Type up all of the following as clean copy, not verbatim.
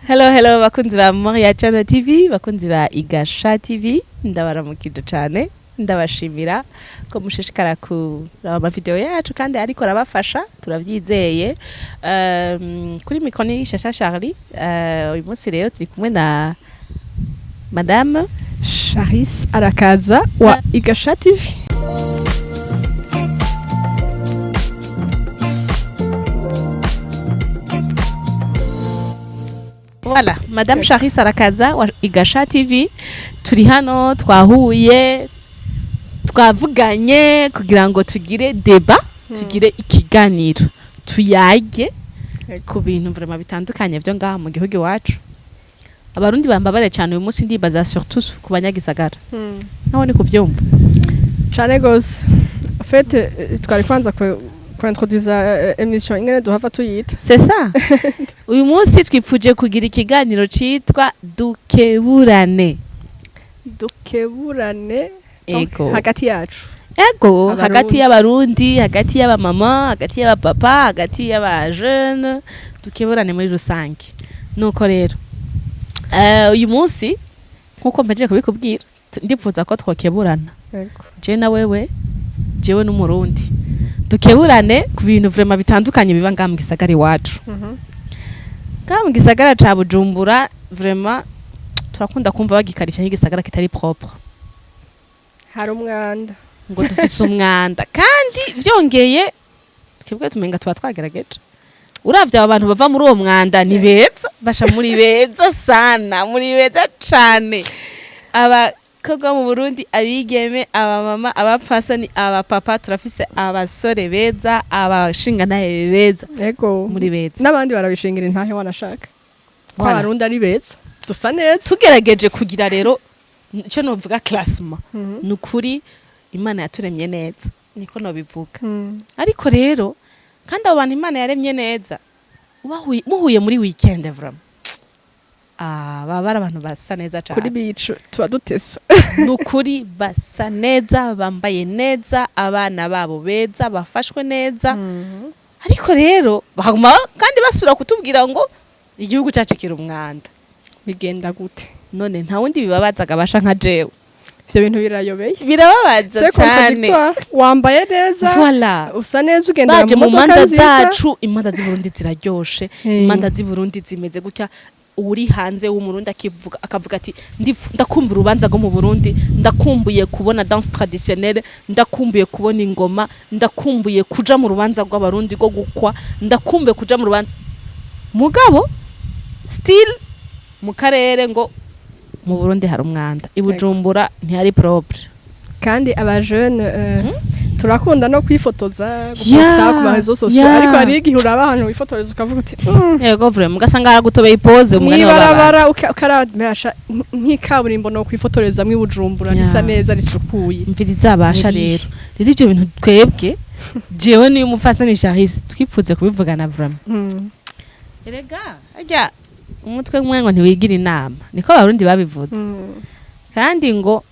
Hello, hello, bakunzi ba Moria Channel TV, bakunzi ba Igasha TV, ndabaramukije cyane, ndabashimira ko mushishikara kuraba amavideo yacu kandi ariko arabafasha, turavyizeye. Kuri micro ni Shasha Charlie. Uyu munsi rero turi kumwe na Madame Charis Arakaza wa Igasha TV. Voilà, Madame Charis Arakaza wa Igasha TV. Turi hano, twahuye, twavuganye kugira ngo tugire débat, tugire ikiganiro, tuyage ku bintu vraiment bitandukanye byo ngaha mu gihugu iwacu. Abarundi bambabare cyane uyu munsi, ndibaza surtout ku banyagisagara. Nawe ni kuvyumva. Cane gose. En fait, twari kwanza ku introduisa émission ingene duhava tuyita. C'est ça. Uyu munsi twipfuje kugira ikiganiro citwa Dukeburane. Dukeburane donc, Ego. hagati yacu. Ego, Abarundi. hagati y'Abarundi, hagati y'abamama, hagati y'abapapa, hagati y'abajene, dukeburane muri rusange. Nuko rero, uyu munsi nkuko mpejeje kubikubwira, ndipfuza ko twokeburana. Ego. Je na wewe, jewe n'Umurundi. Dukeburane ku bintu vraiment bitandukanye biba ngaha mu gisagara iwacu. Ngaha mu gisagara ca Bujumbura, vraiment turakunda kumva bagikarisha nk'igisagara kitari propre. Hari umwanda. Ngo dufise umwanda, kandi vyongeye twebwe tumenga tuba twagerageje. Uravye aba bantu bava muri uwo mwanda ni beza, basha muri beza sana, muri beza cane. Abakobwa mu Burundi, abigeme, abamama, abapfasoni, abapapa, turafise abasore beza, abashingantahe beza. Ego. Muri beza. N'abandi barabishingira intahe wanashaka. Ko Voilà. Abarundi ari beza. Dusa neza. Tugerageje kugira rero icyo novuga classement, ni ukuri Imana yaturemye neza, niko nobivuga. Ariko rero kandi abo bantu Imana yaremye neza, muhuye muri weekend, vraiment, ah, baba ari abantu basa neza Kuri cyane. beach tuba dutesa. Ni ukuri basa neza, bambaye neza, abana babo beza, bafashwe neza. Ariko rero baguma kandi basubira kutubwira ngo igihugu cyacu kiri umwanda. Bigenda gute? None nta wundi bibabazaga basha nka jewe. Ivyo bintu birayobeye. Birababaza C'est cyane. contradictoire. Wambaye neza. Voilà. Usa neza, ugendera Baje mu mu modoka manza nziza. zacu, imanza z'i Burundi ziraryoshe. Imanza z'i Burundi zimeze gutya, uri hanze w'Umurundi akivuga, akavuga ati: "Ndakumbuye urubanza rwo mu Burundi, ndakumbuye kubona danse traditionnelle, ndakumbuye kubona ingoma, ndakumbuye kuja mu rubanza rw'Abarundi rwo gukwa, ndakumbuye kuja mu rubanza." Mugabo still mu karere ngo mu Burundi hari umwanda, i Bujumbura ntihari propre. Kandi aba jeune turakunda no kwifotoza, guposta ku ma réseaux sociaux, ariko hari igihe uraba ahantu wifotoreza ukavuga uti Yego, vraiment, ugasanga haragutobeye ipoze umugani w'abana. Mw'ibarabara ukarabasha nk'ikaburimbo no kwifotoreza mw'i Bujumbura risa neza, risukuye. Mvira izabasha. Rero ibyo bintu twebwe, jewe niyo umupfasoni Charisse, twipfuze kubivugana vraiment. Erega harya umutwe umwe ngo ntiwigira inama, niko Abarundi babivuze. Kandi ngo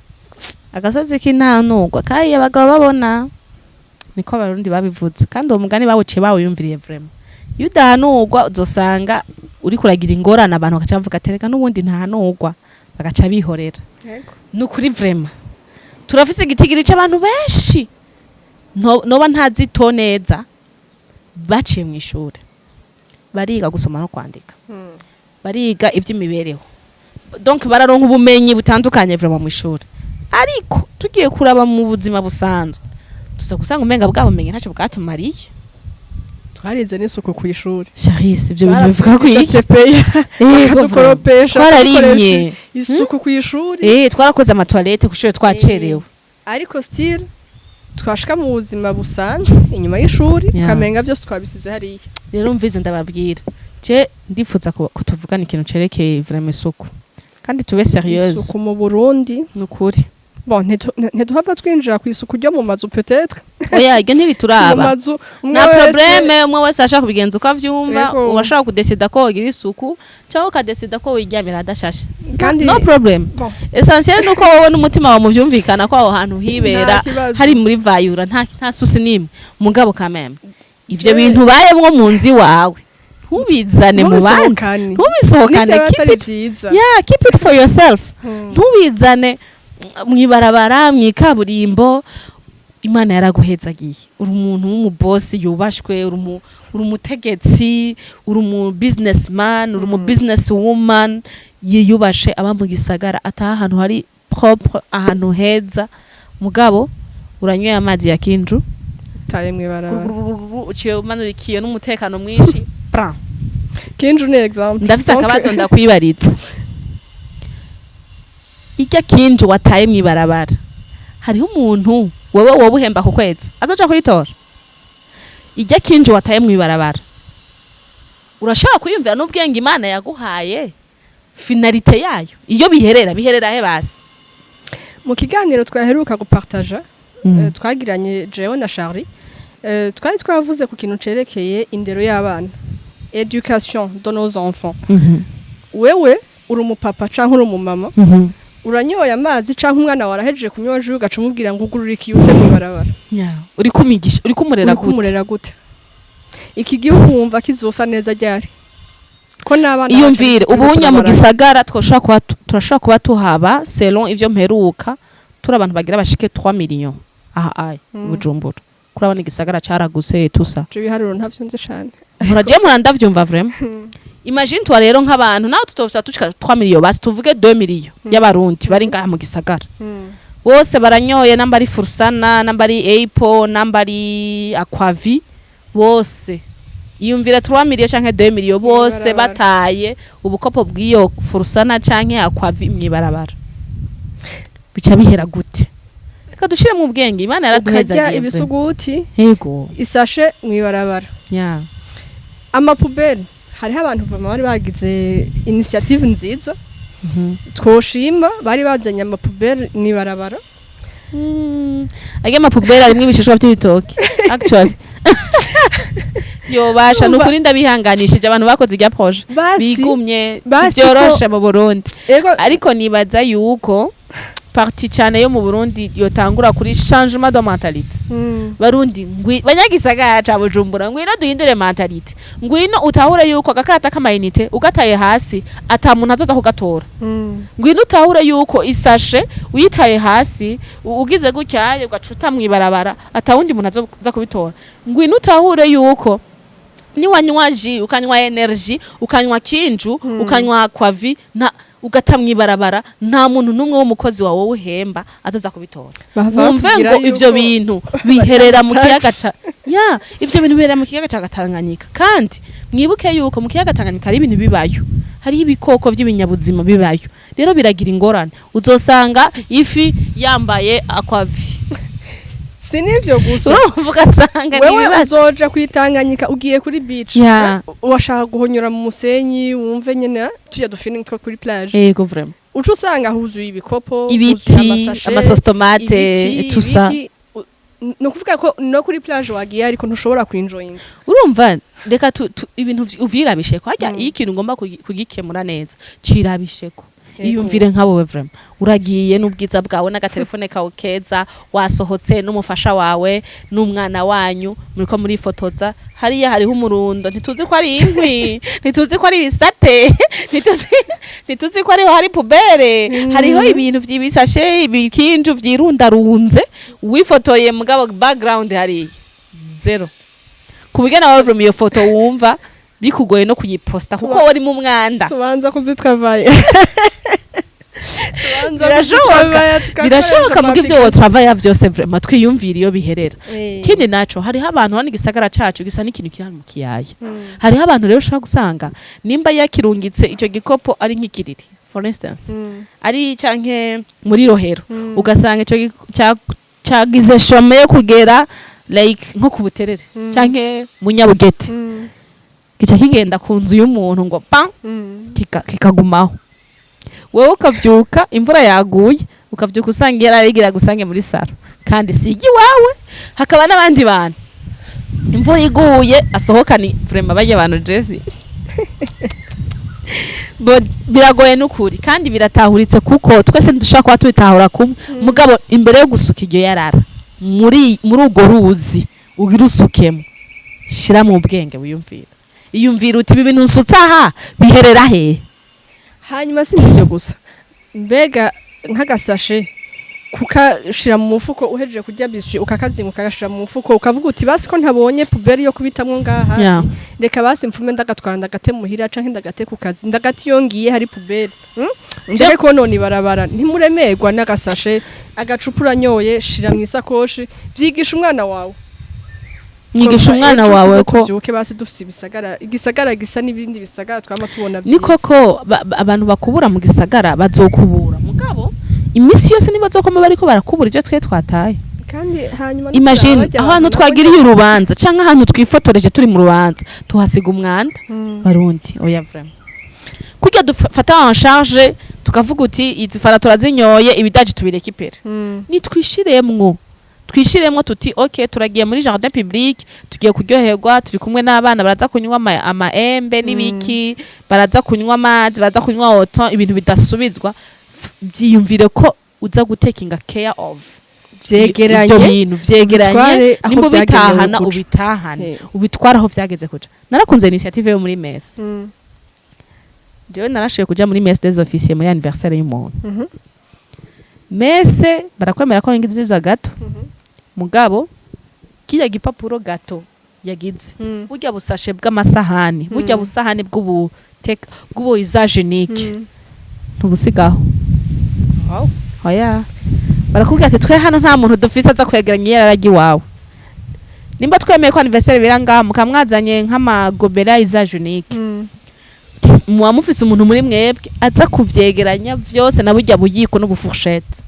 agasozi k'intanugwa kariya abagabo babona, niko Abarundi babivuze. Kandi uwo mugani bawuciye bawuyumviriye vraiment. Iyo udahanurwa uzosanga uri kuragira ingorane, abantu bagaca bavuga ati: "Reka n'ubundi ntahanurwa," bagaca bihorera. Ni ukuri vraiment turafise igitigiri c'abantu benshi noba ntazito neza, baciye mu ishuri, bariga gusoma no kwandika, bariga ivy'imibereho, donc bararonka ubumenyi butandukanye vraiment mu ishuri. Ariko tugiye kuraba mu buzima busanzwe, tuza gusanga umenga bwa bumenyi ntacyo bwatumariye. Twarize n'isuku ku ishuri. Charisse, ibyo bintu bivuga ku iki? TPE, bakadukoropesha, Twararimye. bakadukoresha isuku ku ishuri. Twarakoze amatoilette ku ishuri twacerewe. Ariko still twashika mu buzima busanzwe inyuma y'ishuri, ukamenga byose twabisize hariya. Rero mvize ndababwira, je ndifuza ko tuvugana ikintu cerekeye vraiment isuku, kandi tube sérieuse. Isuku mu Burundi. Nukuri. Bon, ntiduhava twinjira ku isuku ryo mu mazu peut-être. Oya, iryo Mu ntirituraba. mazu umwe Nta wese problème, umwe wese ashaka kubigenza uko avyumva. Yego. Urashobora kudesida ko wogira isuku cyangwa ukadesida ko wiryamira adashashe. Kandi No problem. Bon. Essentiel nuko wowe n'umutima wawe muvyumvikana ko aho hantu hibera Nta kibazo. hari muri vayura, nta souci n'imwe. Mugabo quand même ivyo bintu bayemwo mu nzu iwawe, Ntubizane mu bandi. Ntubisohokane. Ntubisohokane. Nivyo Keep atari it, vyiza. Yeah, keep it for yourself. Ntubizane mw'ibarabara, mw'ikaburimbo. Imana yaraguhezagiye, uri umuntu w'umubosi yubashwe, uri umutegetsi, uri umu businessman, uri umu business woman yiyubashe, aba mu gisagara, ataha ahantu hari propre, ahantu heza, mugabo uranyweye amazi ya Kinju, Taye mw'ibarabara. uciye umanura ikiyo n'umutekano mwinshi, bran. Kinju ni exemple. Ndafise Donc, akabazo ndakwibaritse: irya Kinju wataye mw'ibarabara, hariho umuntu wewe woba uhemba ku kwezi azoja kuyitora? Irya Kinju wataye mw'ibarabara, urashobora kwiyumvira n'ubwenge Imana yaguhaye finalité yayo iyo biherera, biherera he basi? Mu kiganiro twaheruka gupartaja, twagiranye jewe na Charlie, twari twavuze ku kintu cerekeye indero y'abana, éducation de nos enfants. Wewe uri umupapa canke uri umumama, uranyoye amazi canke umwana wawe arahejeje kunywa jus, ugaca umubwira ngo ugurure ikiyo ute mw'ibarabara. Uri kumigisha, uri kumurera Uri gute? Kumurera gute? Iki gihugu wumva kizosa neza ryari ko n'abana Iyumvire. bacu Ubunya mu turabara? gisagara twoshobora kuba turashobora kuba tuhaba, selon ivyo mperuka, turi abantu bagira bashike 3 millions aha ay Bujumbura. Kurabona igisagara caraguse tusa. Je ibiharuro ntavyo nzi cane. Muragiye murandavyumva vraiment. Imagine toi rero nk'abantu nawe tutofita tushika 3 millions, basi tuvuge 2 millions y'Abarundi bari ngaha mu gisagara, bose baranyoye, namba ari Fursana, namba ari Apple, namba ari Aquavi, bose iyumvira 3 millions canke 2 millions bose Mw'ibarabara. bataye ubukopo bw'iyo Fursana canke Aquavi mw'ibarabara, bica bihera gute? Reka dushire mu bwenge Imana Ukarya yaraduhezagiye. ibisuguti, Yego. isashe mw'ibarabara, amapoubelles. Hariho abantu bama bari bagize initiative nziza twoshima, bari bazanye amapoubelles mw'ibarabara. Arya amapoubelles arimwo ibishishwa vy'ibitoki actually. Yobasha Urumva- nukuri ndabihanganishije abantu bakoze irya projet. Basi Bigumye. Basi. Byoroshe mu Burundi. Ego. Ariko nibaza yuko partie cyane yo mu Burundi yotangura kuri changement de mentalité. Barundi ngwi banyagisagara ca Bujumbura, ngwino duhindure mentalité. Ngwino utahure yuko agakata k'amayinite ugataye hasi ata muntu azoza kugatora. Ngwino utahure yuko isashe uyitaye hasi, ugize gutya ugacuta mw'ibarabara, atawundi muntu azoza kubitora. Ngwino utahure yuko niwanywa jus, ukanywa energy, ukanywa Kinju, ukanywa Aquavi na ugata mw'ibarabara, nta muntu n'umwe w'umukozi wawe uhemba azoza kubitora. Bahava Wumve batubwira ngo ivyo yuko bintu biherera mu kiyaga tax. ca ya ivyo bintu biherera mu kiyaga ca Tanganyika. Kandi mwibuke yuko mu kiyaga Tanganyika hari ibintu bibayo, hariho ibikoko by'ibinyabuzima bibayo. Rero biragira ingorane, uzosanga ifi yambaye Aquavi. Si n'ivyo gusa. Urumva, ugasanga ni Wewe ibibazo. uzoja kwitanganyika ugiye kuri beach, washaka guhonyora mu musenyi, wumve nyene tuya dufeeling two kuri plage, Yego, vraiment. uca usanga huzuye ibikopo, Ibiti, huzuye amasashe, amasauce tomate, ibiti, tusa. ibiki. Ni ukuvuga ko no kuri plage wagiye ariko ntushobora kwinjoyinga. Urumva, reka ibintu uvyirabisheko harya. Iyo ikintu ugomba kugikemura neza, cirabisheko. Iyumvire nka wowe vraiment uragiye n'ubwiza bwawe n'agatelefone kawe keza, wasohotse n'umufasha wawe n'umwana wanyu, muriko murifotoza hariya, hariho umurundo, ntituzi ko ari inkwi, ntituzi ko ari ibisate, ntituzi ko ariho hari poubelle, hariho ibintu vy'ibisashe, ibikinju vyirundarunze, wifotoye mugabo background hariya zéro, ku buryo nawe from iyo foto wumva bikugoye no kuyiposta kuko wari mu mwanda. Tubanza kuzitravaye. Birashoboka, birashoboka, muga ivyo wotravaya vyose, vraiment twiyumvira iyo biherera. Ikindi naco, hariho abantu hano, igisagara cacu gisa n'ikintu kiri hano mu kiyaya. Hariho abantu rero ushobora gusanga nimba yakirungitse ico gikopo ari nk'ikiriri, for instance, ari canke muri Rohero, ugasanga ico cagize chemin yo kugera like nko ku Buterere canke mu Nyabugete, gica kigenda ku nzu y'umuntu ngo pa, kikagumaho. Wewe ukavyuka imvura yaguye, ukavyuka usanga yararigira gusange muri salon, kandi si iwawe. Hakaba n'abandi bantu imvura iguye asohokana. Vraiment barya abantu jesi bo biragoye n'ukuri, kandi biratahuritse kuko twese ntidushobora kuba tubitahura kumwe. Mugabo imbere yo gusuka iryo yarara muri urwo ruzi ugira usukemo, shira mu bwenge, wiyumvira. Iyumvira uti: "Ibi bintu nsutse aha biherera he?" Hanyuma si ivyo gusa, mbega nk'agasashe kukashira mu mufuko, uhejeje kurya biscuit ukakazinga ukagashira mu mufuko, ukavuga uti: "Basi ko ntabonye poubelle yo kubitamwo ngaha, reka basi mfume ndagatwara, ndagate muhira canke ndagate ku kazi, ndagate iyo ngiye hari poubelle, Ndeke konona ibarabara." Ntimuremerwa n'agasashe, agacupa uranyoye, shira mu isakoshi. Vyigisha umwana wawe. Mwigisha umwana Ejo wawe tuze ko tuvyuke basi dufise ibisagara, igisagara gisa n'ibindi bisagara twama tubona ni vyiza. Koko abantu bakubura mu gisagara bazokubura, mugabo iminsi yose ntibazokoma bariko barakubura ivyo twe twataye. Kandi hanyuma no Imagine kuraba barya ahantu bantu nabo twagiriye urubanza canke ahantu twifotoreje turi mu rubanza, tuhasiga umwanda. Barundi, oya, vraiment, kurya dufata en charge tukavuga uti: "Izi fara turazinyoye, ibidaji tubirekipere." Nitwishiremwo, twishiremwo tuti: "Ok, turagiye muri jardin public, tugiye kuryoherwa, turi kumwe n'abana, baraza kunywa amaembe n'ibiki, baraza kunywa amazi, baraza kunywa oto, ibintu bidasubizwa." Byiyumvire ko uza gutakinga care of Vyegeranye, ivyo bintu, vyegeranye, ubitware aho nimba vyagenewe ubitahana, kuja. Ubitahane, ubitware aho vyageze kuja. Narakunze initiative yo muri mess. Jewe narashoboye kuja muri mess des officiers muri anniversaire y'umuntu. Mess barakwemera ko winjiza gâteau, mugabo kirya gipapuro gâteau yagize, burya busashe bw'amasahani, burya busahani bw'ubu bw'ubu usage unique, ntubusigaho. Oya, barakubwira ati: "Twe hano nta muntu dufise aza kwegeranya iyarara iwawe. Nimba twemeye ko anniversaire bira ngaha, mukamwazanye nk'amagobelets usage unique, muba mufise umuntu muri mwebwe aza kuvyegeranya vyose na burya buyiko n'ubufourchette,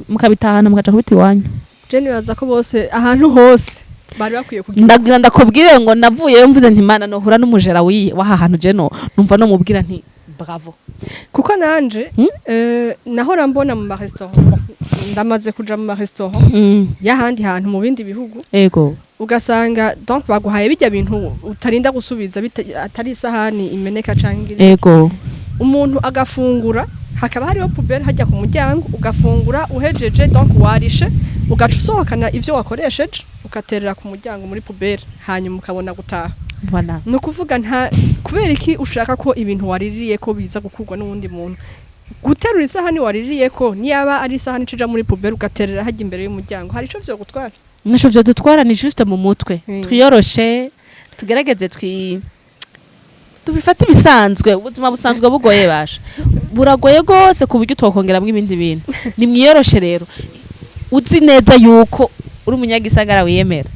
mukabitahana, mukaja kubita iwanyu." Je nibaza ko bose, ahantu hose bari bakwiye kugira. Ndagira ndakubwire ngo navuyeyo mvuze nti: "Mana, nohura n'umujera w'aha hantu, je no numva no mubwira nti bravo." Kuko nanje nahora mbona mu marestaurant, bon, ndamaze kuja mu marestaurant y'ahandi hantu mu bindi bihugu, ugasanga donc baguhaye bijya bintu utarinda gusubiza, atari isahani imeneka canke umuntu agafungura, hakaba hariho poubelle hajya ku muryango, ugafungura, uhejeje, donc warishe, ugaca usohokana ivyo wakoresheje, ugaterera ku muryango muri poubelle, hanyuma ukabona gutaha. Voilà. Ni ukuvuga, nta kubera iki ushaka ko ibintu waririye ko biza gukurwa n'uwundi muntu guterura isahani waririye ko? Niyaba ari isahani cija muri poubelle, ugaterera hajya imbere y'umuryango, hari ico vyo gutwara? Ntaco vyo dutwara, ni juste mu mutwe. Twiyoroshe, tugerageze tubifate ibisanzwe. Ubuzima busanzwe bugoye, basha, buragoye rwose ku buryo utokongeramwo ibindi bintu. Nimwiyoroshe rero. Uzi neza yuko uri umunyagisagara wiyemera,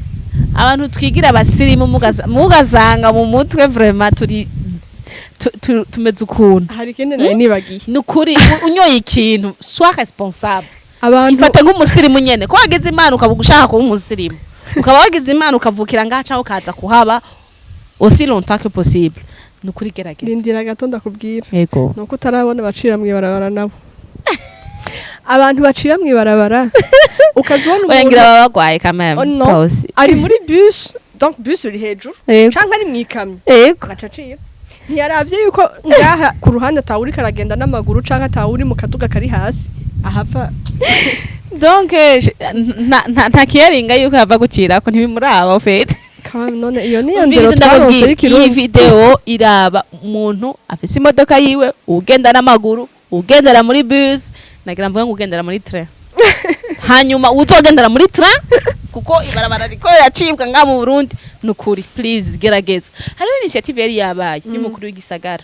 abantu twigira abasirimu, mugasanga mu mutwe vraiment turi tumeze ukuntu. Hari ikindi nari nibagiye. Ni ukuri, unyoye ikintu, sois responsable. Abantu Ifate nk'umusirimu nyene, ko wagize Imana ukaba ushaka kuba umusirimu, ukaba wagize Imana ukavukira ngaha cyangwa ukaza kuhaba aussi longtemps que possible, ni ukuri gerageza. Rindira gato ndakubwira. Yego. Nuko utarabona bacira mw'ibarabara nabo, abantu bacira mw'ibarabara, ukazibona Oya, umuntu ngira baba bagwaye quand même. Oh, no. Toi aussi. Ari muri bus, donc bus uri hejuru, canke ari mw'ikamyo, agaca acira, ntiyaravye yuko ngaha ku ruhande atawuriko aragenda n'amaguru canke atawuri mu kaduga kari hasi ahava. Donc nta kiyaringa yuko yava gucirako, ntibimuraba au fait. Quand même, none iyo niyo ndero Umvirize, twaronse ndababwira, iyi y'ikirundi? video iraba umuntu afise imodoka yiwe, ugenda n'amaguru, ugendera muri bus, nagira mvuge ngo ugendera muri train, hanyuma uzogendera muri train, kuko ibarabara riko riracibwa ngaha mu Burundi. Nukuri, please, gerageza. Hariho initiative yari yabaye y'umukuru w'igisagara,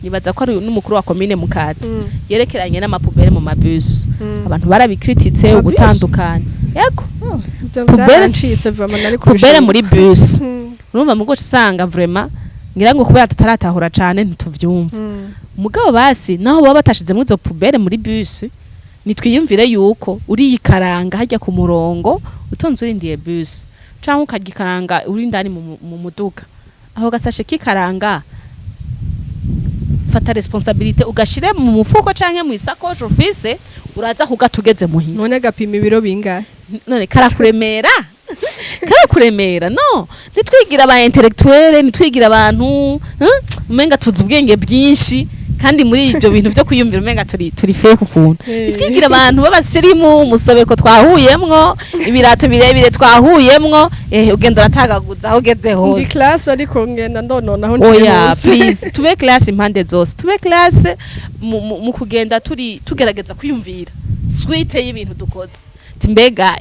nibaza ko ari n'umukuru wa komine Mukazi, yerekeranye n'amapoubelles mu mabus. Abantu barabikrititse. Amabus? Ugutandukanya, yego. Oh, ivyo byarancitse vraiment, nari Poubelle kubishima. muri bus. Urumva mugo usanga vraiment ngira ngo kubera tutaratahura cane ntituvyumva. Mugabo basi naho baba batashizemo izo poubelle muri bus, nitwiyumvire yuko uriyikaranga hajya ku murongo utonze urindiye bus, canke ukarya ikaranga uri indani mu muduga, aho gasashe k'ikaranga, fata responsabilité ugashire mu mufuko canke mu isakoshi ufise, uraza kugatugeze muhira. None gapima ibiro bingahe? None karakuremera? Karakuremera? No ntitwigira aba intellectuel, ntitwigira abantu, umenga tuzi ubwenge bwinshi. Kandi muri ibyo bintu byo kwiyumvira umenga turi fake ukuntu, ntitwigire abantu b'abasirimu. Umusobeko twahuyemwo, ibirato birebire twahuyemwo, ugenda uratagaguza aho ugeze Ndi hose. classe, ariko ngenda ndonona aho ngiye Oya, hose. please, tube classe impande zose, tube classe mu kugenda turi tugerageza kwiyumvira suite y'ibintu dukoze. Ati mbega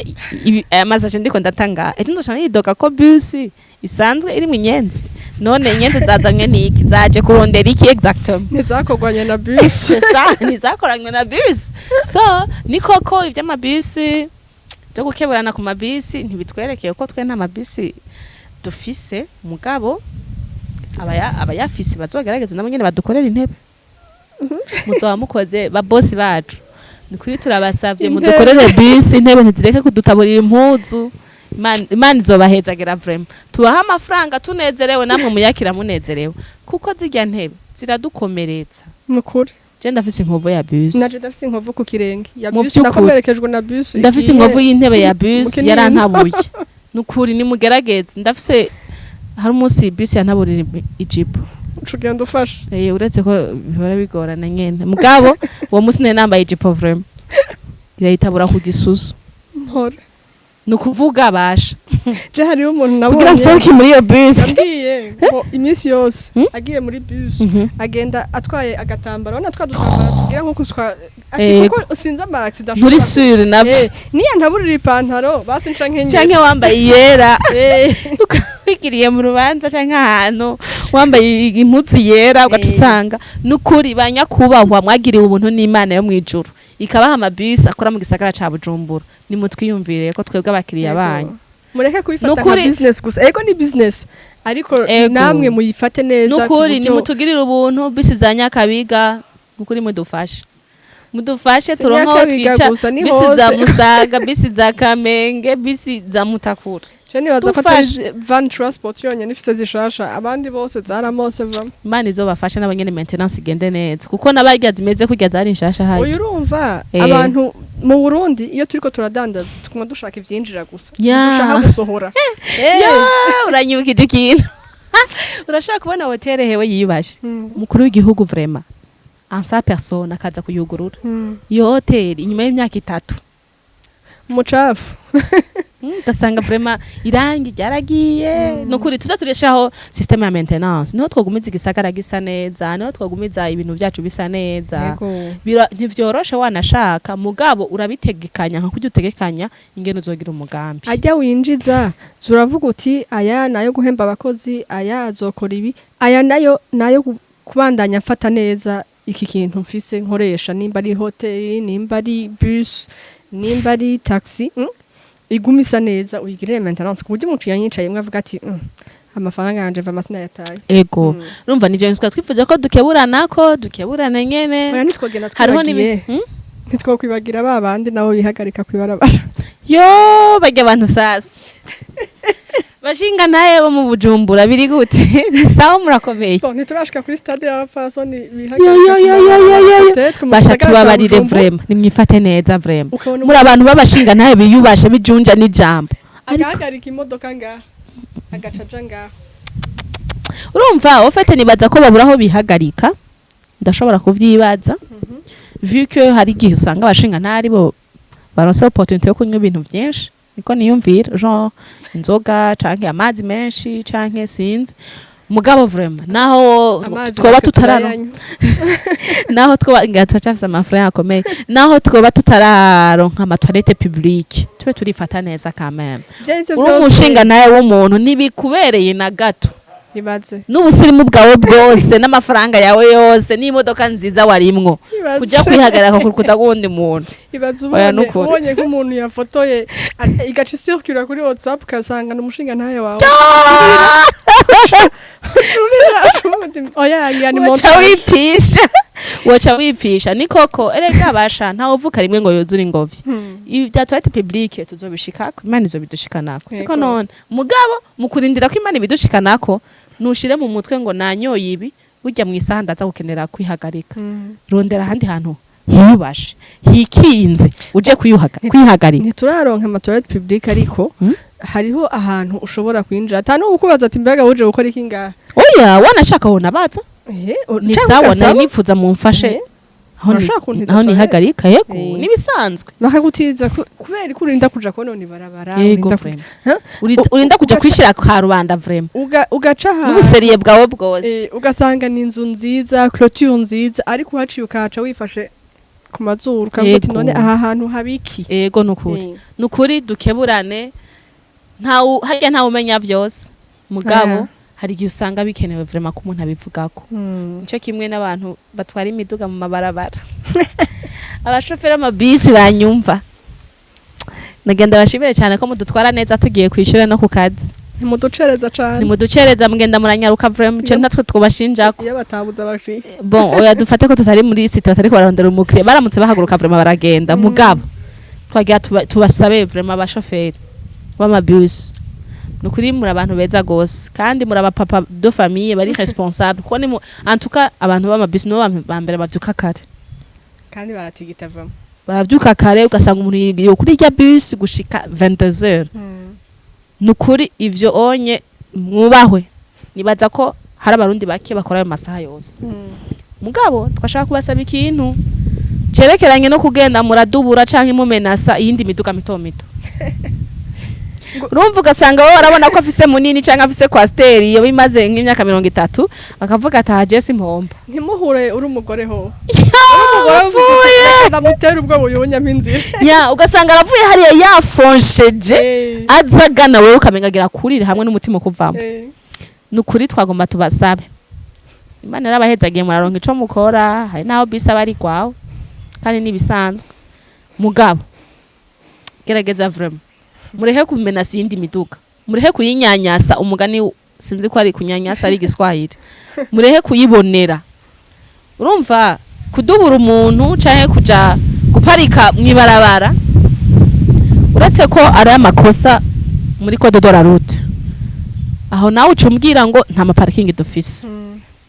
aya masaje ndiko ndatanga, ejo nzoca nidoga ko bus isanzwe irimo inyenzi? None inyenzi zazanywe n'iki? Zaje kurondera iki exactement? Ntizakorwanye na bus. C'est ça, ntizakoranywe na bus. So ni koko ivy'amabisi byo gukeburana ku mabisi ntibitwerekeye, ko twe nta mabisi dufise. Mugabo abayafise bazogerageza nabo nyene badukorera intebe. Muzoba mukoze, ba boss bacu. Ni kuri turabasavye. Intebe. Mudukorere bisi intebe, ntizireke kudutaburira impuzu. Imana izobahezagira vraiment. Tubaha amafaranga tunezerewe, namwe muyakira munezerewe, kuko zirya ntebe ziradukomeretsa. Nukuri. Je ndafise inkovu ya bus. Naje ndafise inkovu ku kirenge ya Mu bus. vy'ukuri. Nakomerekejwe na bus. Ndafise igiye inkovu y'intebe ya mu bus. Kinindo. Yarantabuye nukuri. Nimugerageze. Ndafise, hari umunsi bus yantaburira ijipo. Uca ugenda ufashe. Uretse ko bihora bigorana nyene, mugabo uwo munsi nari nambaye ijipo, vraiment irayitabura ku gisusu. Mpora. Ni ukuvuga basha Je hariho umuntu kugira nabonye sohoke muri iyo bus. yambwiye ngo iminsi yose agiye muri bus agenda atwaye agatambaro, urabona twa dutambaro tugira nkuko twa ati kuko sinzi ama accident Muri sure navyo. Niya ntaburira ipantaro basi nca nkenyera. Canke wambaye iyera, wigiriye mu rubanza canke ahantu wambaye impuzu yera, ugaca usanga nukuri. Banyakubahwa mwagiriwe ubuntu n'Imana yo mw'ijuru ikabaha amabisi akora mu gisagara ca Bujumbura, nimutwiyumvire ko twebwe abakiriya banyu. Mureke kubifata nka business gusa. Ego, ni business, ariko namwe muyifate neza ku Nukuri, nimutugirire ubuntu, bisi za Nyakabiga, nukuri mudufashe, mudufashe Si turonke aho Nyakabiga twica. gusa, ni Bisi za hose. Musaga, bisi za Kamenge, bisi za Mutakura. Je nibaza ko atari Dufashe. Van Transport yonyene ifise zishasha, abandi bose zaramose vamo. Imana izobafashe nabo nyene, maintenance igende neza, kuko n'abarya zimeze kurya zari nshasha hari. Oya, urumva, abantu mu Burundi iyo turiko turadandaza tuguma dushaka ivyinjira gusa, dushaka gusohora. Ya, uranyibukije ikintu. Urashaka kubona hoteli hewe yiyubashe, umukuru w'igihugu vraiment en sa personne akaza kuyugurura iyo hoteli inyuma y'imyaka 3, Umucafu. Ugasanga vraiment irangi ryaragiye. Nukuri tuza tureshaho système ya maintenance, niho twogumiza igisagara gisa neza, niho twogumiza ibintu byacu bisa neza. Ntivyoroshe wanashaka, mugabo urabitegekanya nka kurya utegekanya ingene uzogira umugambi. Ajya winjiza zuravuga uti aya nayo guhemba abakozi, aya azokora ibi, aya nayo nayo kubandanya mfata neza iki kintu mfise nkoresha, nimba ari hoteli, nimba ari bus, nimba ari taxi, iguma isa neza, uyigirire maintenance ku buryo umuntu yanyicayemwo avuga ati amafaranga yanje mva amasina yataye." Ego, urumva nivyo bintu twari twifuza ko dukeburana, ko dukeburana nyene. Oya, ntitwogenda Hariho twibagiye. n'ibi Ntitwokwibagira ba bandi nabo bihagarika kwibarabara. Yo, barya abantu sasa bashinga naye bo mu Bujumbura, biri gute? Ni sawa, murakomeye? Bon, ntiturashika kuri stade y'abapfasoni Yo, yo, yo, yo, yo, yo, yo. bihagarika. Basha, tubabarire vraiment, nimwifate neza vraiment. Ukabona Muri abantu b'abashinga ntaye biyubashe, bijunja n'ijambo, ariko agahagarika imodoka ngaha, agaca aja ngaha. Urumva, au fait nibaza ko babura aho bihagarika. Ndashobora kuvyibaza, vu que hari igihe usanga abashinga ntari bo baronse opportunité yo kunywa ibintu vyinshi, niko niyumvira, genre inzoga canke amazi menshi canke sinzi. Mugabo vraiment naho Amazi twoba natwe tutararo turayanywa. Naho twoba ngira turacafise amafaranga akomeye, naho twoba tutararonka ama toilettes publiques, tube turifata neza quand même. Ivyo arivyo Uri vyose, umushinga nawe w'umuntu, ntibikubereye na gato. Ibaze. N'ubusirimu bwawe bwose n'amafaranga yawe yose n'imodoka nziza warimwo, Ibaze. kuja kwihagarara ku rukuta rw'uwundi muntu. Ibaze Oya, ubonye nukuri. ubonye nk'umuntu yafotoye igaca isirikira kuri WhatsApp, ukasanga ni umushinga ntaye wawe. Urira, oya, ngira ni Woca montage. wipisha, woca wipisha. Ni koko erega basha, ntawe uvuka rimwe ngo yuzure ingobyi. Ibi bya toilette publique tuzobishikako, Imana izobidushikanako, siko? Yego. None mugabo mu kurindira ko Imana ibidushikanako, nushire mu mutwe ngo nanyoye ibi, burya mu isaha ndaza gukenera kwihagarika. Rondera ahandi hantu hiyubashe, hikinze, uje kwihagarika. Ntituraronka ama toilette publique, ariko hariho ahantu ushobora kwinjira ata n'ukubaza ati mbega wuje gukora iki ngaha? Oya, wanashaka wona baza. Ni Canke sawa, ugasaba. nari nifuza mumfashe aho Urashobora kuntiza aho toilette. nihagarika, yego, nibisanzwe. Bakagutiza kubera ko urinda kuja konona ibarabara, Yego. urinda Vraiment. Huh? Urinda kuja kwishira ka rubanda, vraiment. Ugaca ahantu N'ubuseriye bwawe bwose. Ugasanga ni inzu nziza, clôture nziza, ariko uhaciye ukahaca wifashe ku mazuru, ukavuga ati: "None aha hantu habiki?" Ego, nukuri. Nukuri dukeburane, ntawe harya, ntawe umenya byose, mugabo hari igihe usanga bikenewe vraiment ko umuntu abivugako. Nico kimwe n'abantu batwara imiduga mu mabarabara, abashoferi b'amabisi banyumva, nagenda bashimire cyane ko mudutwara neza tugiye kwishyura no ku kazi. Ntimuducereza cane. Ntimuducereza, mugenda muranyaruka vraiment, ico natwe twobashinjako. Iyo batabuze abakiriya. Bon, oya, dufate ko tutari muri site, batariko bararondera umukiriya, baramutse bahaguruka vraiment baragenda. Mugabo twagira tubasabe vraiment, abashoferi b'amabisi, nukuri muri abantu beza gose, kandi muri abapapa de famille bari responsable, kuko ni en tout cas abantu b'amabisi nibo bantu ba mbere bavyuka kare. Kandi baratigita vamo. Baravyuka kare, ugasanga umuntu yiriwe kuri irya bus gushika 22h. Nukuri ivyo onye mwubahwe, nibaza ko hari Abarundi bake bakora ayo masaha yose. Mugabo twashaka kubasaba ikintu cerekeranye no kugenda muradubura canke mumenasa iyindi miduga mito mito. Urumva, ugasanga wowe urabona ko afise munini canke afise Coaster iyo bimaze nk'imyaka 30, akavuga ati: "Aha simpomba." Ntimuhure uri umugore, ho uri umugore uvuga uti: "Reka ndamutera ubwo buyunyamo inzira." Ya, ugasanga aravuye hariya yafonsheje, aza agana wewe, ukamenga agira kurire hamwe n'umutima ukuvamo. Ni ukuri twagomba tubasabe, Imana yarabahezagiye, muraronka ico mukora, hari n'aho bisi aba ari gwawe kandi n'ibisanzwe. Mugabo gerageza vraiment murehe kumenasa iyindi miduga, murehe kuyinyanyasa. Umugani sinzi ko ari kunyanyasa, ari igiswahili, murehe kuyibonera. Urumva, kudubura umuntu canke kuja guparika mw'ibarabara, uretse ko ari amakosa muri code de la route, aho nawe uca umbwira ngo nta maparikingi dufise.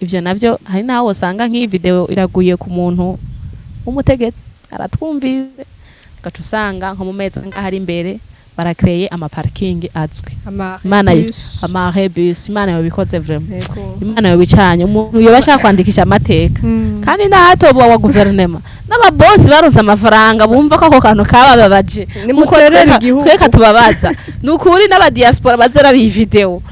Ivyo navyo hari naho usanga nk'iyi video iraguye ku muntu w'umutegetsi aratwumvise, ugaca usanga nko mu mezi ngaho ari imbere barakreye amaparikingi azwi. Imana ama bus, Imana yobikoze vraiment. Imana yobicanye, umuntu yoba ashaka kwandikisha amateka, kandi ntatobo wa guverinema n'ababosi baronse amafaranga bumva ko ako kantu kabababaje. Nimuterere igihugu. Tweka tubabaza, ni ukuri n'abadiaspora bazora iyi video.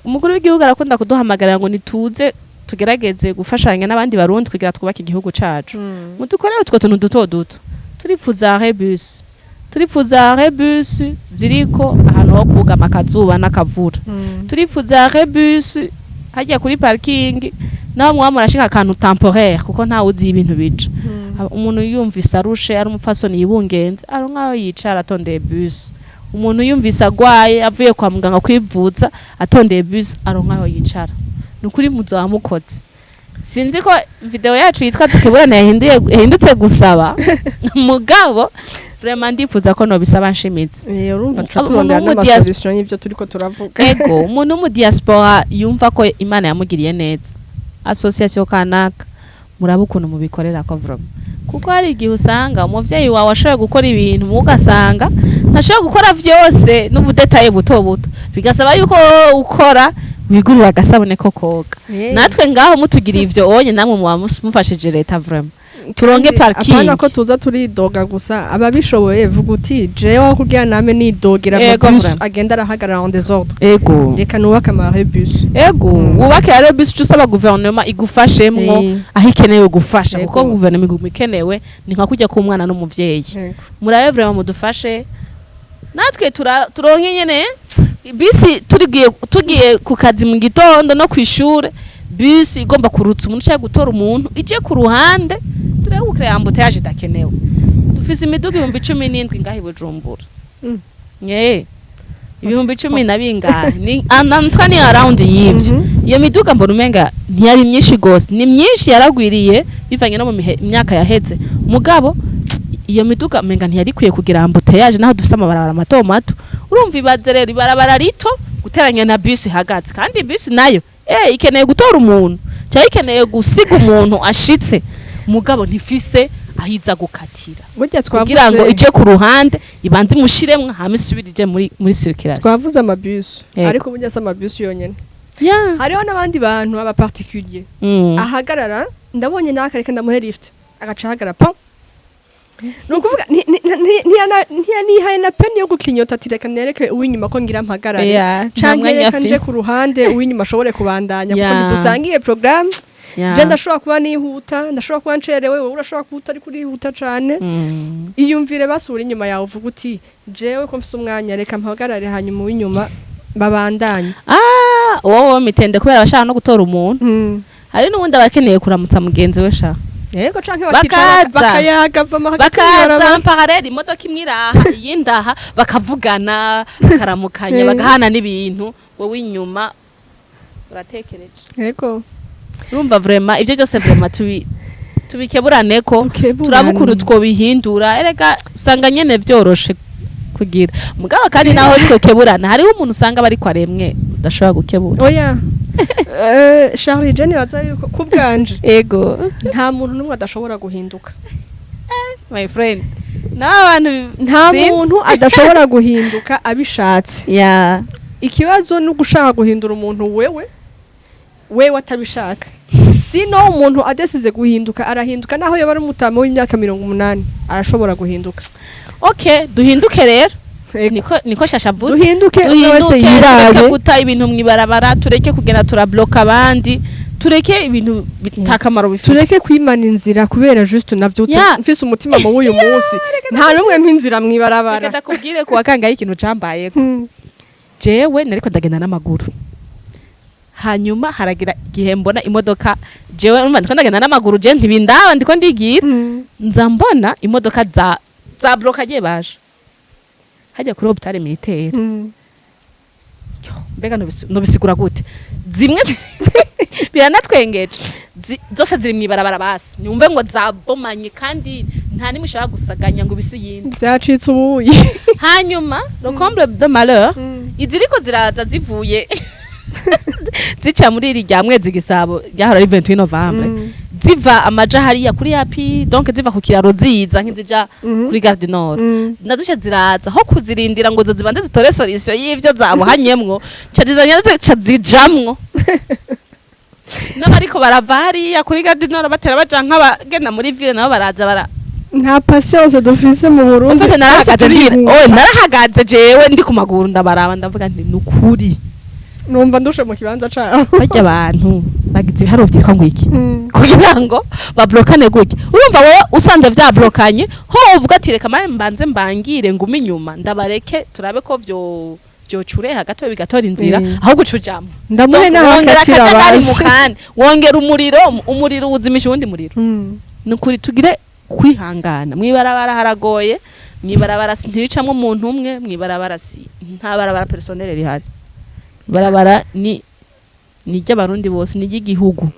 Umukuru w'igihugu arakunda kuduhamagarira ngo nituze tugerageze gufashanya n'abandi Barundi kugira twubake igihugu cacu. Mudukorere utwo tuntu duto duto. Turipfuza rebus, turipfuza rebus ziriko ahantu ho kugama akazuba n'akavura. Turipfuza rebus hajya kuri parking, naho mwaba murashika akantu temporaire, kuko ntawe uzi ibintu bica. Umuntu yumvise arushe, ari umupfasoni yibungenze, ari nkaho yicara atondeye bus. Umuntu yumvise agwaye, avuye kwa muganga kwivuza, atondeye bus, aronka aho yicara. Ni ukuri muzoba mukoze. Sinzi ko video yacu yitwa "Dukeburane" yahinduye yahindutse gusaba, mugabo vraiment ndifuza ko nobisaba nshimitse. Urumva tuca Umuntu turondera n'amasolution y'ivyo turiko turavuga. Ego, umuntu wo mu diaspora yumva ko Imana yamugiriye neza, association kanaka, murabe ukuntu mubikorera ko vraiment, kuko hari igihe usanga umuvyeyi wawe ashoboye gukora ibintu, muwe ugasanga ntashoboye gukora vyose n'ubudetaye buto buto, bigasaba yuko wowe ukora wigurira agasabune ko koga. Natwe ngaho mutugiriye ivyo onye, namwe muba mufashije leta vraiment, turonke Kandi parking. apana ko tuza turidoga gusa. Ababishoboye, vuga uti: "Jewe aho kugira name nidogera amabus Vraiment. agenda arahagarara en désordre, reka nubake ama bus." Ego, wubake rero bisi, uca usaba guverinoma igufashemwo aho ikenewe gufasha, kuko guverinoma iguma ikenewe, ni nka kujya k'umwana n'umuvyeyi. Murabe vraiment mudufashe natwe turonke nyene bisi, turigiye tugiye ku kazi mu gitondo no kwishure, bisi igomba kurutsa umuntu cyangwa gutora umuntu ije ku ruhande, turebe gukora embouteillage idakenewe. Dufise imiduga 17,000 ngaho i Bujumbura. Ibihumbi cumi na bingahe, ni anantwa ni around y'ivyo. Iyo miduga mbona umenga ntiyari myinshi gose, ni myinshi, yaragwiriye bivanye no mu myaka yaheze, mugabo iyo miduga umenga ntiyari ikwiye kugira embouteillage naho dufise amabarabara mato mato. Urumva, ibaze rero ibarabara rito guteranya na bisi ihagaze, kandi bisi nayo ikeneye gutora umuntu cyangwa ikeneye gusiga umuntu ashitse, mugabo ntifise aho iza gukatira Burya kugira ngo twavuze ije ku ruhande, ibanze imushiremwo, hama isubire ije muri circulation. Twavuze amabus, ariko burya si amabus yonyene. Hariho n'abandi bantu aba particulier ahagarara, ndabonye naka, reka ndamuhe lift, agaca ahagarara pa. Ni ukuvuga ntiyanihaye na peine yo gukinyota ati reka nereke uw'inyuma ko ngira mpagarare, Yeah, nta canke mwanya reka nje afise. ku ruhande, uw'inyuma ashobore kubandanya, kuko ntidusangiye programme. Je ndashobora kuba nihuta, ndashobora kuba ncerewe, wowe urashobora kuba utari kurihuta cane. Iyumvire basura inyuma yawe, uvuga uti jewe ko mfise umwanya, reka mpagarare, hanyuma uw'inyuma babandanye. Ah, wowe mitende kubera abashaka no gutora umuntu, hari n'uwundi aba akeneye kuramutsa mugenzi we sha. Yego, canke bakicara Bakaza. bakayaga vama hagati Bakaza mw'ibarabara. Parallèle, imodoka imwe iraha, iyindi aha, bakavugana, bakaramukanya, bagahana n'ibintu, wowe inyuma uratekereje. Urumva vraiment ivyo byose, vraiment tubikeburane ko Dukeburane. turabe ukuntu twobihindura. Erega usanga nyene vyoroshe kugira mugabo, kandi naho twokeburana hariho umuntu usanga bariko aremwe udashobora gukebura. Oya, Charlie, je nibaza yuko ku bwanje nta muntu n'umwe adashobora guhinduka. My friend, n'abantu Nta sinzi. muntu adashobora guhinduka abishatse. Ikibazo ni ugushaka guhindura umuntu wewe atabishaka. Sino umuntu adesize guhinduka arahinduka, naho yaba ari umutama w'imyaka 80 arashobora guhinduka. Okay, duhinduke rero. Ego. Niko shasha avuze. Duhinduke, umwe wese Duhinduke, tureke yirabe. guta ibintu mw'ibarabara, tureke kugenda turabloka abandi, tureke ibintu bitakamaro bifise. Tureke kwimana inzira kubera juste navyutse mfise umutima mubi uyu munsi, nta n'umwe mpa inzira mw'ibarabara. Reka ndakubwire, kuwa kangahe, ikintu cambayeko. Jewe nariko ndagenda n'amaguru, hanyuma haragira igihe mbona imodoka. Jewe urumva ndiko ndagenda n'amaguru, je ntibindaba, ndiko ndigira, nza mbona imodoka za blokagiye baje hajya kuri hôpital militaire. Yo, mbega nobisigura gute? Zimwe biranatwengeje. Zose ziri mw'ibarabara, basi nyumve ngo zabomanye, kandi nta nimwe ishobora gusaganya ngo ibisi yindi. Byacitse ubuyi. Hanyuma le comble de malheur, iziriko ziraza zivuye zica muri iri rya Mwezi Gisabo ryahora ari 28 novembre, ziva amaja hariya kuri yapi, donc ziva ku kiraro ziza nk'izija kuri Gare du Nord, nazo ziraza, ho kuzirindira ngo zo zibanze zitore solution y'ivyo zabuhanyemwo, ca zizanye ca zijamwo n'abariko barava hariya kuri Gare du Nord batera baja nk'abagenda muri ville, nabo baraza bara Nta patience dufise mu Burundi. En fait, narahagaze Twese mbwira, oye, narahagaze jewe ndi ku maguru, ndabaraba, ndavuga nti nukuri numva ndushe mu kibanza cabo. Barya abantu bagize ibiharuro vyitwa ngo iki kugira ngo bablokane gutya? Urumva wowe usanze vyablokanye, ho uvuga ati reka maye mbanze mbangire, ngume inyuma, ndabareke, turabe ko vyocureha gato bigatora inzira, ahubwo uca ujamwo. Ndamuhe Donc, wongera n'ahakatira akajagari mu basi. kandi wongera umuriro, umuriro uzimisha uwundi muriro. Nukuri tugire kwihangana. Mwibarabara haragoye, mwibarabara ntiricamwo umuntu umwe, mwibarabara si nta barabara personnel rihari. Barabara ni ry'Abarundi bose, ni ry'igihugu.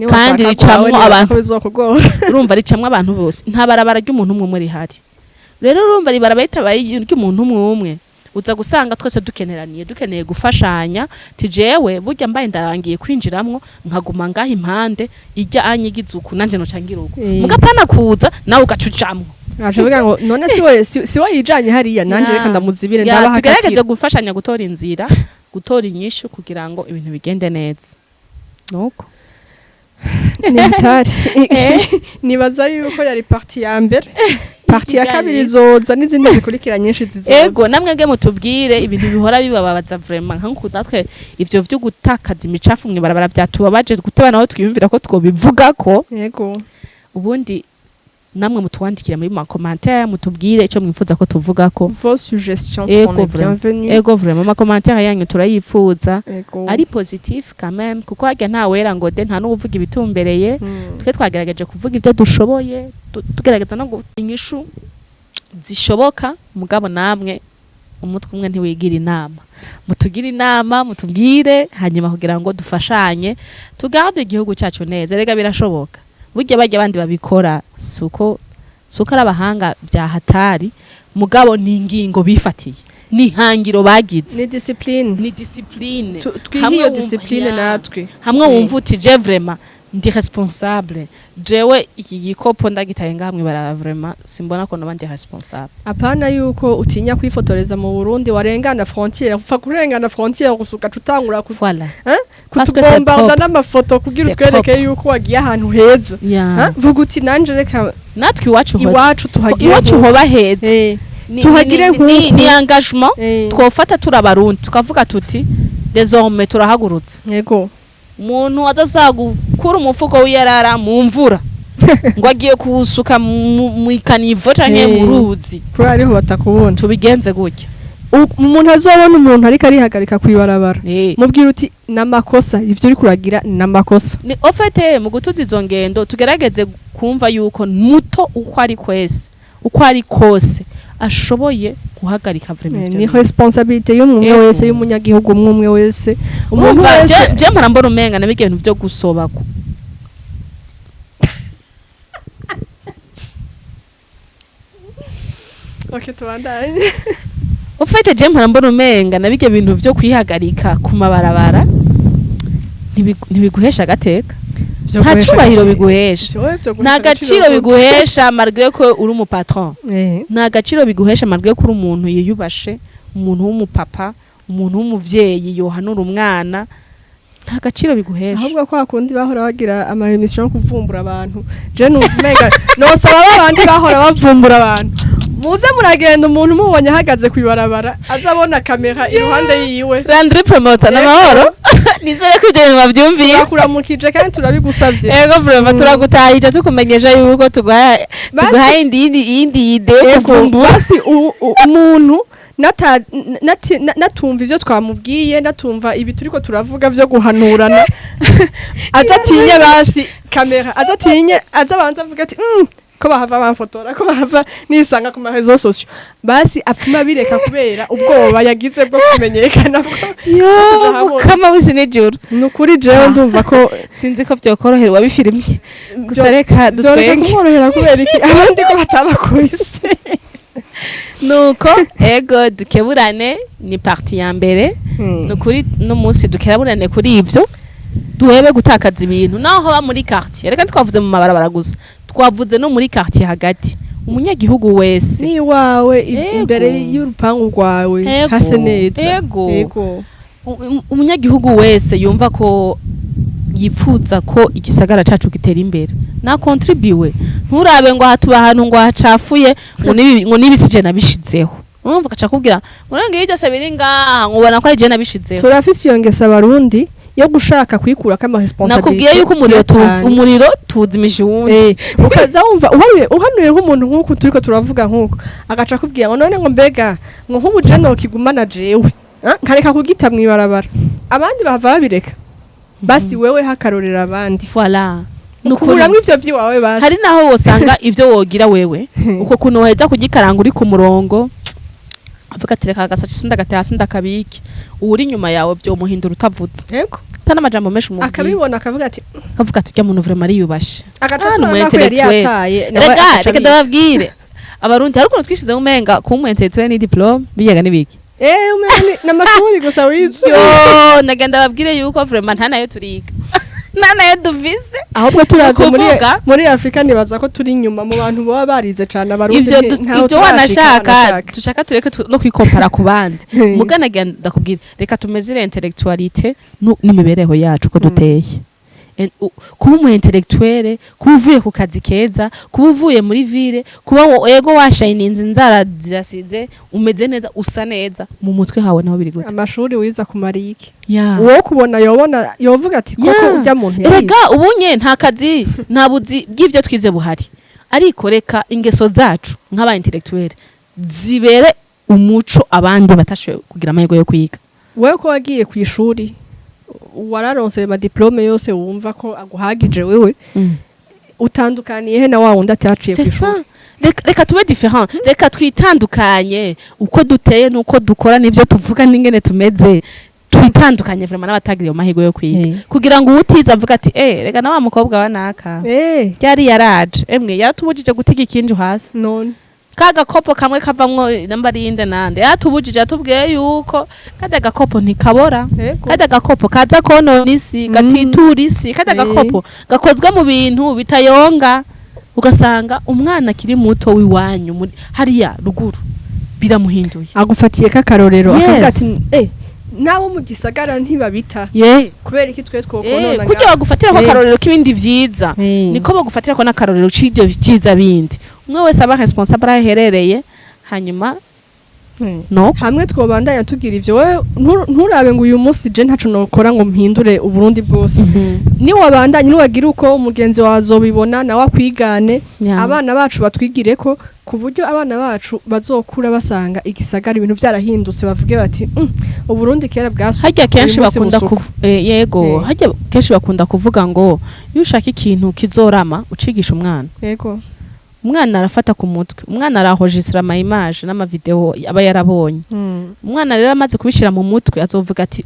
Kandi ricamwo abantu. Bizokugora. Urumva ricamwo abantu bose, nta barabara ry'umuntu umwe umwe rihari. Rero urumva ribarabara ritabaye ry'umuntu umwe umwe, uza gusanga twese dukeneraniye, dukeneye gufashanya. Tijewe burya mbaye ndarangiye kwinjiramwo, nkaguma ngaha impande ijya anyigize uku, nanje noca ngira uku. Mugapana kuza nawe ugacucamwo. Aje avuga ngo none si we yijanye hariya, nanje reka ndamuzibire. Ya, tugerageze Ndabahakatira. gufashanya gutora inzira, gutora inyishu kugira ngo ibintu bigende neza, nuko. Ni hatari. Nibaza yuko yari partie ya mbere, partie ya kabiri izoza n'izindi zikurikira nyinshi zizoza. Ego, namwe nge mutubwire ibintu bihora bibababaza vraiment, nka natwe ivyo vyo gutakaza imicafu mwibarabara byatubabaje guteba, naho twiyumvira ko twobivuga ko. Ubundi namwe mutwandikire muri ma commentaire, mutubwire ico mwifuza ko tuvuga ko. Vos suggestions Ego, sont les vraiment. bienvenues. Ego, vraiment ama commentaire yanyu turayifuza, ari positif quand même, kuko harya nta wera ngo de, nta n'uwuvuga ibitumbereye. Twe twagerageje kuvuga ibyo dushoboye, tugerageza no inyishu zishoboka. Mugabo namwe umutwe umwe ntiwigira inama, mutugire inama, mutubwire, hanyuma kugira ngo dufashanye tugarde igihugu cyacu neza. Rega birashoboka, burya bajya abandi babikora suko ari abahanga bya hatari, mugabo ni ingingo bifatiye, ni hangiro bagize. Ni discipline. Ni discipline. Twihe Hamwe iyo wumva- discipline Ya. natwe. Hamwe wumva uti je vraiment Ndi responsable. Jewe iki gikopo ndagitaye ngaha mw'ibarabara, vraiment simbona ko noba ndi responsable. Apana yuko utinya kwifotoreza mu Burundi, warengana frontière, upfa kurengana frontière gusa ugaca utangura ku Voilà. Hein? Parce que c'est Kutubombarda propre. n'amafoto kugira C'est utwereke propre. yuko wagiye ahantu heza. Yeah. Hein? Vuga uti nanje reka Natwe iwacu iwacu tuhagire iwacu hoba heza. Tuhagire Ni nk'uku. Ni engagement twofata turi Abarundi, tukavuga tuti désormais turahagurutse. Umuntu azoza gukura umufuko w'iyarara mu mvura ngo agiye kuwusuka mu caniveau canke mu ruzi, kubera ariho batakubona. Tubigenze gutya. Umuntu azobona umuntu ariko arihagarika kwibarabara, mubwira uti namakosa, ivyo uri kuragira namakosa. Ni au fait mu gutuza izo ngendo, tugerageze kumva yuko muto uko ari kwese, uko ari kose, ashoboye guhagarika vraiment ivyo Ni bintu. responsabilité y'umuntu wese, y'umunyagihugu umwe umwe wese, umuntu Urumva, wese. Je mpora mbona umenga nabirya bintu vyo gusoba Okay, tubandanye. Au fait je mpora mbona umenga nabirya bintu vyo kwihagarika ku mabarabara ntibiguhesha agateka, nta cubahiro biguhesha, nta gaciro biguhesha, malgré ko uri umu patron, nta gaciro biguhesha malgré ko uri umuntu yiyubashe, umuntu w'umupapa, umuntu w'umuvyeyi yohanura umwana, nta gaciro biguhesha. Ahubwo kwa kundi bahora bagira ama émission yo kuvumbura abantu, je numva umenga nosaba babandi bahora bavumbura abantu, muze muragenda, umuntu mubonye ahagaze kwibarabara azabona kamera iruhande yiwe. Landry Promoter, n'amahoro, nizere ko ibyo bintu bavyumvise. Turakuramukije kandi turabigusavye. Ego, vraiment turagutahije, tukumenyesha yuko tuguhaye tuguhaye iyindi idée yo kuvumbura. Basi umuntu natumva ivyo twamubwiye, natumva ibi turiko turavuga vyo guhanurana, aza atinye basi kamera, aza atinye, aza abanza avuga ati ko bahava bamfotora, ko bahava nisanga ku ma réseaux sociaux", basi apfuma bireka kubera ubwoba yagize bwo kumenyekana Yo. Kuja habona. Mukama w'isi n'ijuru. Ni ukuri, jewe ndumva ko Sinzi ko vyokorohera uwabifirimye gusa, reka vyoreka dutwenge. Kumworohera kubera iki? Abandi ko batabakubise? Nuko ego dukeburane, ni partie ya mbere. Ni ukuri n'umunsi dukeburane kuri ivyo, duhebe gutakaza ibintu naho haba muri quartier. Reka ntitwavuze mu mabarabara gusa, twavuze no muri quartier hagati, umunyagihugu wese. Ni iwawe, imbere y'urupangu rwawe hase neza. Umunyagihugu wese yumva ko yipfuza ko igisagara cacu gitera imbere na contribuer. Nturabe ngo aha tuba ahantu ngo hacafuye, ngo nibi sije nabishizeho. Urumva gaca kubwira ngo none ibi byose biri ngaha, ngo ubona ko ari je nabishizeho. Turafise iyo ngeso Abarundi yo gushaka kwikurako ama responsabilité. Nakubwiye yuko umuriro umuriro tuwuzimisha uwundi. Ukaza wumva uhanuye nk'umuntu nk'uku turiko turavuga nk'uko, agaca akubwira ngo none ngo mbega ngo nk'ubu je nokigumana jewe, ah, nkareka kugita mw'ibarabara, abandi bahava babireka? Basi wewe hakarorera abandi. Voilà. Nukuri. Ukuramwo ivyo vy'iwawe basi. Hari naho wosanga ivyo wogira wewe, uko kuntu woheza kugikaranga uri ku murongo, avuga ati reka agasaci sindagate hasi ndakabike, uwuri inyuma yawe vyomuhindura utavuze, ata n'amajambo menshi umubwiye. Akabibona akavuga ati Akavuga ati urya muntu vraiment ariyubashe. Agaca Ah, ni akora umu nako yari intellectuel. yataye nawe Rega agaca reka abiba. ndababwire, Abarundi hari ukuntu twishizeho umenga kuba umu intellectuel ni diplôme, biyaga n'ibiki. Umenga n'amashuri gusa wize. Yo, nagenda babwire yuko vraiment nta nayo turiga, nta nayo duvise. Ahubwo turavye muri Ukuvuga- muri Afrika, nibaza ko turi inyuma mu bantu baba barize cane. Abarundi Ivyo ntaho ivyo turashika. wanashaka Wanashaka. Tushaka tureke no kwikompara ku bandi. Mugana ndakubwira, reka tumezire intellectualité n'imibereho yacu uko duteye. Kuba umu intellectuel, kuba uvuye ku kazi keza, kuba uvuye muri ville, kuba ego washayininze, inzara zirasize, umeze neza, usa neza mu mutwe hawe, naho biri gute? Amashuri wiza kumara iki? Yeah. Uwo kubona yobona yovuga ati koko urya muntu yarize. Erega ubunye nta kazi, nta buzi bw'ivyo twize buhari, ariko reka ingeso zacu nk'aba intellectuel zibere umuco abandi batashoboye kugira amahirwe yo kwiga. Wewe ko wagiye ku ishuri, wararonse ayo ma diplôme yose, wumva ko aguhagije, wewe utandukaniye he na wa wundi ataciye ku C'est ça. ishuri? Reka tube différent, reka twitandukanye uko duteye n'uko dukora n'ivyo tuvuga n'ingene tumeze, twitandukanye vraiment n'abatagira ayo mahirwe yo kwiga, kugira ngo uwutize avuga ati reka na wa mukobwa wa naka ryari yaraje, emwe yaratubujije gutiga ikinju hasi. None Ka gakopo kamwe kavamwo namba rinde nande yatubujije, atubwiye yuko kada gakopo ntikabora, kada gakopo kaza konona isi, gatitura isi, kada gakopo gakozwe mu bintu bitayonga. Ugasanga umwana akiri muto w'iwanyu hariya ruguru biramuhinduye. Agufatiye k'akarorero, akavuga ati: "Nabo mu gisagara ntibabita, kubera iki twe twokonona?" Kurya bagufatira ko akarorero k'ibindi vyiza, niko bagufatira ko n'akarorero c'ivyo vyiza bindi. Umwe wese aba responsable aho aherereye, hanyuma no Hamwe twobandanya tugira ivyo, wewe nturabe ngo uyu munsi je ntaco nokora ngo mpindure Uburundi bwose. Niwabandanya, niwagira uko, umugenzi wawe azobibona, nawe akwigane. Abana bacu batwigireko, ku buryo abana bacu bazokura basanga igisagara ibintu vyarahindutse, bavuge bati: "Uburundi kera bwasuku, Harya kenshi uyu munsi bakunda busuku." Yego. Harya kenshi bakunda kuvuga ngo iyo ushaka ikintu kizorama, ucigisha umwana. Umwana arafata ku mutwe, umwana arahojisira ama image n'ama video aba yarabonye. Umwana rero amaze kubishira mu mutwe, azovuga ati: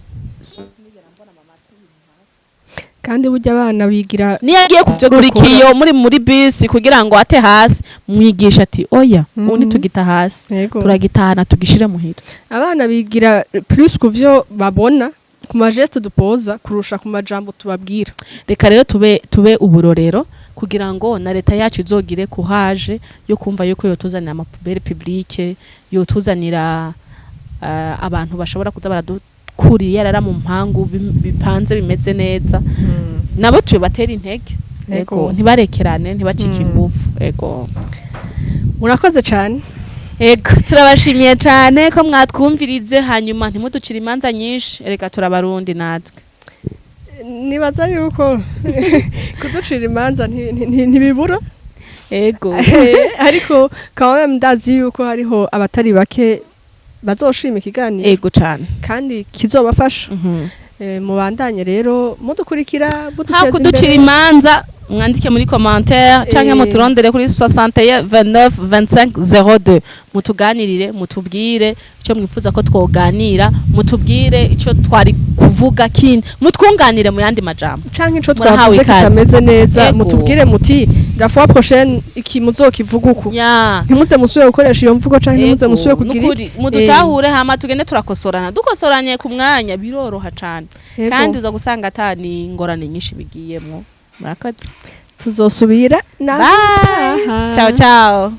Kandi burya abana bigira Niyo agiye kugura ikiyo muri bisi kugira ngo ate hasi, mwigisha ati: "Oya, ubu ntitugita hasi, turagitahana tugishire muhira." Abana bigira plus ku vyo babona, ku ma geste dupoza, kurusha ku majambo tubabwira. Reka rero tube uburorero kugira ngo na leta yacu izogire courage yo kumva yuko yotuzanira ama poubelles publiques, yotuzanira abantu bashobora kuza baradukura yarara mu mpangu bipanze bimeze neza. Nabo tubatera intege. Ego, ntibarekerane, ntibacike ingufu. Ego. Murakoze cyane. Ego, turabashimiye cyane ko mwatwumvirize. Hanyuma ntimuducire imanza nyinshi, reka turabarundi natwe. Nibaza yuko kuducira imanza ntibibura. Ariko quand même ndazi yuko hariho abatari bake bazoshima ikiganiro Ego cyane. kandi kizobafasha. Mubandanye rero mudukurikira, Ha muduteza kuducira imbere. imanza, mwandike muri commentaire canke muturondere kuri 61 29 25 02, mutuganirire, mutubwire icyo mwifuza ko twoganira, mutubwire icyo twari kuvuga kindi, mutwunganire mu yandi majambo. Canke ico Murahawe twavuze ikaze. kitameze neza, mutubwire muti: "La fois prochaine iki muzokivuga uku, ntimuze musubire gukoresha iyo mvugo", canke "ntimuze musubire kugira iki." Nukuri mudutahure, hama tugende turakosorana. Dukosoranye ku mwanya biroroha cane, kandi uza gusanga ata ni ingorane nyinshi bigiyemwo. Murakoze. Tuzosubira na Bye. Ciao ciao.